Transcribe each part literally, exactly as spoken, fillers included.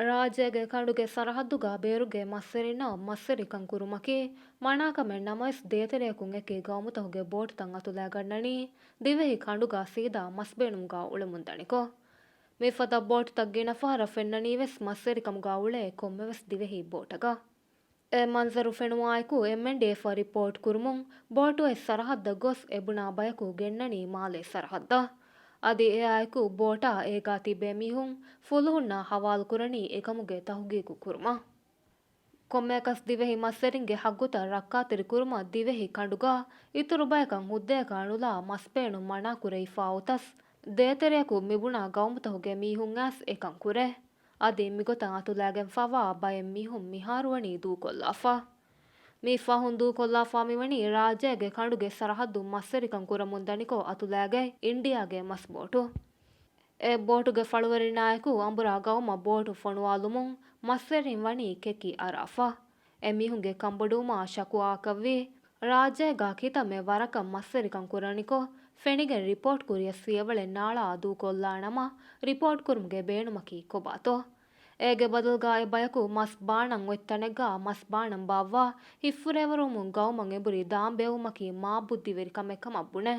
ރާއްޖޭގެ ކަނޑުގެ ސަރަހައްދުގަ ބޭރުގެ މަސްވެރިންނަށް މަސްވެރިކަން ކުރުމަކީ މަނާކަމެއް ނަމަވެސް، ދޭތެރެއަކުން އެކި ގައުމުތަކުގެ ބޯޓުތައް އަތުލައިގަންނަނީ ދިވެހި ކަނޑުގަ ސީދާ މަސް ބޭނުމުގަ އުޅެމުން ދަނިކޮށް. މިފަދަ ބޯޓުތައް ގިނަ ފަހަރަށް ފެންނަނީވެސް މަސްވެރިކަމުގަ އުޅޭ ކޮންމެވެސް ދިވެހި ބޯޓަކަށް. އެ މަންޒަރު ފެނުމާއެކު އެމްއެންޑީއެފަށް ރިޕޯޓް ކުރުމުން ބޯޓު އެއް ސަރަހައްދަށް ގޮސް އެ ބުނާ ބަޔަކު ގެންނަނީ މާލޭ ސަރަހައްދަށް. އަދި އެއާއެކު ބޯޓާ އޭގާ ތިބޭ މީހުން ފުލުހުންނާ ހަވާލުކުރަނީ އެކަމުގެ ތަހުގީގު ކުރުމަށް. ކޮންމެއަކަސް ދިވެހި މަސްވެރިންގެ ހައްގުތައް ރައްކާތެރި ކުރުމަށް ދިވެހި ކަނޑުގަ އިތުރު ބަޔަކަށް ހުއްދަޔަކަށް އަނުލާ މަސް ބޭނުން މަނާކުރެވިފާ އޮތަސް، ދޭތެރެއަކު މިބުނާ ގައުމުތަކުގެ މީހުން އައިސް އެކަން ކުރޭ. އަދި މިގޮތަށް އަތުލައިގެންފަވާ ބައެއް މީހުން މިހާރުވަނީ ދޫކޮށްލާފަ. މި ފަހުން ދޫކޮށްލާފާ މިވަނީ ރާއްޖޭގެ ކަނޑުގެ ސަރަހައްދުން މަސްވެރިކަން ކުރަމުން ދަނިކޮށް އަތުލައިގަތް އިންޑިއާގެ މަސް ބޯޓު. އެ ބޯޓުގެ ފަޅުވެރިންނާއެކު އަނބުރާ ގައުމަށް ބޯޓު ފޮނުވާލުމުން މަސްވެރިން ވަނީ ކެކި އަރާފަ. އެމީހުންގެ ކަންބޮޑުވުމާ ޝަކުވާއަކަށްވީ، ރާއްޖޭގާ ކިތަންމެ ވަރަކަށް މަސްވެރިކަން ކުރަނިކޮށް ފެނިގެން ރިޕޯޓް ކުރިޔަސް ފިޔަވަޅެއް ނާޅާ ދޫކޮށްލާނަމަ، ރިޕޯޓް ކުރުމުގެ ބޭނުމަކީ ކޮބާތޯ؟ އޭގެ ބަދަލުގާ އެ ބަޔަކު މަސް ބާނަން އޮތް ތަނެއްގާ މަސް ބާނަން ބާއްވާ ހިއްފުރޭވަރުވުމުން ގައުމަށް އެނބުރި ދާން ބޭއްވުމަކީ މާ ބުއްދިވެރި ކަމެއް ކަމަށް ބުނެ.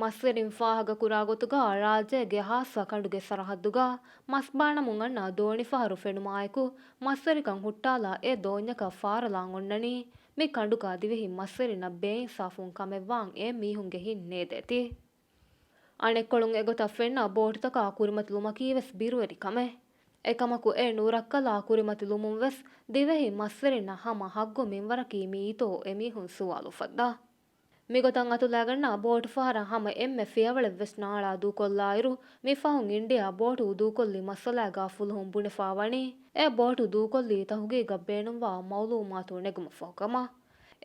މަސްވެރިން ފާހަގަކުރާ ގޮތުގާ ރާއްޖޭގެ ހާއްސަ ކަނޑުގެ ސަރަހައްދުގާ މަސް ބާނަމުން އަންނަ ދޯނި ފަހަރު ފެނުމާއެކު، މަސްވެރިކަން ހުއްޓާލާ އެ ދޯންޏަކަށް ފާރަލާން އޮންނަނީ މި ކަނޑުގާ ދިވެހި މަސްވެރިންނަށް ބޭއިންސާފުން ކަމެއްވާން އެ މީހުންގެ ހިތް ނޭދޭތީ. އަނެއްކޮޅުން އެގޮތަށް ފެންނަ ބޯޓުތަކާ ކުރިމަތިލުމަކީވެސް ބިރުވެރި ކަމެއް. އެކަމަކު އެ ނުރައްކަލާ ކުރިމަތިލުމުންވެސް ދިވެހި މަސްވެރިންނަށް ހަމަ ހައްގު މިންވަރަކީ މިއީތޯ އެމީހުން ސުވާލު އުފައްދާ. މިގޮތަށް އަތުލައިގަންނަ ބޯޓު ފަހަރަށް ހަމަ އެންމެ ފިޔަވަޅެއްވެސް ނާޅާ ދޫކޮށްލާއިރު، މިފަހުން އިންޑިއާ ބޯޓު ދޫކޮށްލި މައްސަލާގާ ފުލުހުން ބުނެފާ ވަނީ، އެ ބޯޓު ދޫކޮށްލީ ތަހުގީގަށް ބޭނުންވާ މައުލޫމާތު ނެގުމަށްފަހު ކަމަށް.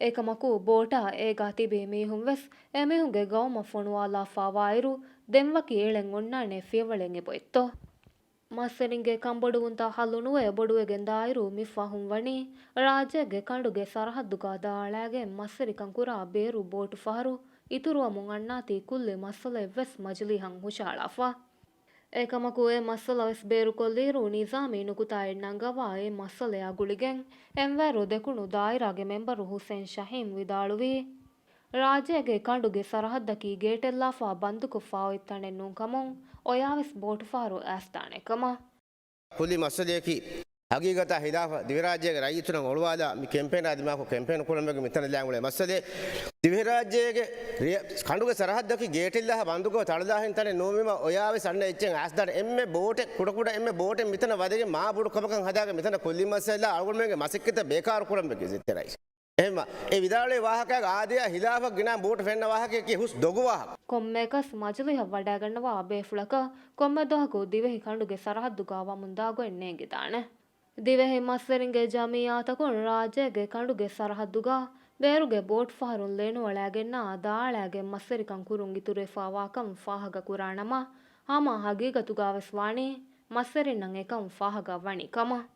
އެކަމަކު، ބޯޓާ އޭގާ ތިބި މީހުންވެސް އެމީހުންގެ ގައުމަށް ފޮނުވާލާފާވާއިރު، ދެން ވަކި އެޅެން އޮންނާނެ ފިޔަވަޅެއް އެބައޮތްތޯ؟ މަސްވެރިންގެ ކަންބޮޑުވުންތައް ހައްލުނުވެ ބޮޑުވެގެން ދާއިރު، މި ފަހުން ވަނީ ރާއްޖޭގެ ކަނޑުގެ ސަރަހައްދުގާ ދާއަޅާގެން މަސްވެރިކަން ކުރާ ބޭރު ބޯޓު ފަހަރު އިތުރުވަމުން އަންނާތީ ކުއްލި މައްސަލައެއްވެސް މަޖިލީހަށް ހުށައަޅާފަ. އެކަމަކު، އެ މައްސަލަވެސް ބޭރުކޮށްލިއިރު، ނިޒާމީ ނުކުތާއެއް ނަންގަވާ އެ މައްސަލައާ ގުޅިގެން، އެންވަރު ދެކުނު ދާއިރާގެ މެންބަރު ހުސެން ޝަހީމް ވިދާޅުވީ، ރާއްޖޭގެ ކަނޑުގެ ސަރަހައްދަކީ ގޭޓެއްލާފާ ބަންދުކޮށްފާ އޮތް ތަނެއް ނޫންކަމުން، އޮޔާވެސް ބޯޓުފަހަރު އައިސްދާނެ ކަމަށް. ކުއްލި މައްސަލަޔަކީ، ހަގީގަތާ ހިލާފަށް ދިވެހިރާއްޖޭގެ ރައްޔިތުންނަށް އޮޅުވާލާ މި ކެމްޕޭނާ ދިމާކޮށް، ކެމްޕޭން ކުރަންވެގެން މިތަނަށް ލާން އުޅޭ މައްސަލައެއް. ދިވެހިރާއްޖޭގެ ރިޔަ-، ކަނޑުގެ ސަރަހައްދަކީ ގޭޓެއްލާފަ ބަންދުކޮށް ތަޅަލާހެން ތަނެއް ނޫންވީމަ، އޮޔާވެސް އަންނަ އެއްޗެއް އައިސްދާނެ. އެންމެ ބޯޓެއް، ކުޑަކުޑަ އެންމެ ބޯޓެއް މިތަނަށް ވަދެގެން މާ ބޮޑު ކަމަކަށް ހަދާގެން މިތަނަށް ކުއްލި މައްސަލަ އަޅުގަނޑުމެންގެ މަސައްކަތްތައް ބޭކާރު ކުރަން ވެގެން އެއްޗެއް. އެހެންމަ، އެ ވިދާޅުވި ވާހަކައިގެ އާދަޔާ ހިލާފަށް ގިނަ ބޯޓު ފެންނަ ވާހަކަޔަކީ ހުސް ދޮގު ވާހަކަ. ކޮންމެއަކަސް މަޖިލީހަށް ވަޑައިގަންނަވާ ބޭފުޅަކަށް ކޮންމެ ދުވަހަކު ދިވެހި ކަނޑުގެ ސަރަހައްދުގާ ވަމުންދާ ގޮތް ނޭނގިދާނެ. ދިވެހި މަސްވެރިންގެ ޖަމިއްޔާތަކުން ރާއްޖޭގެ ކަނޑުގެ ސަރަހައްދުގާ ބޭރުގެ ބޯޓު ފަހަރުން ލޭނުއަޅައިގެންނާ ދާއަޅައިގެން މަސްވެރިކަން ކުރުން އިތުރުވެފާވާކަން ފާހަގަކުރާނަމަ، ހަމަ ހަގީގަތުގާވެސް ވާނީ މަސްވެރިންނަށް އެކަން ފާހަގަ ވަނީ ކަމަށް.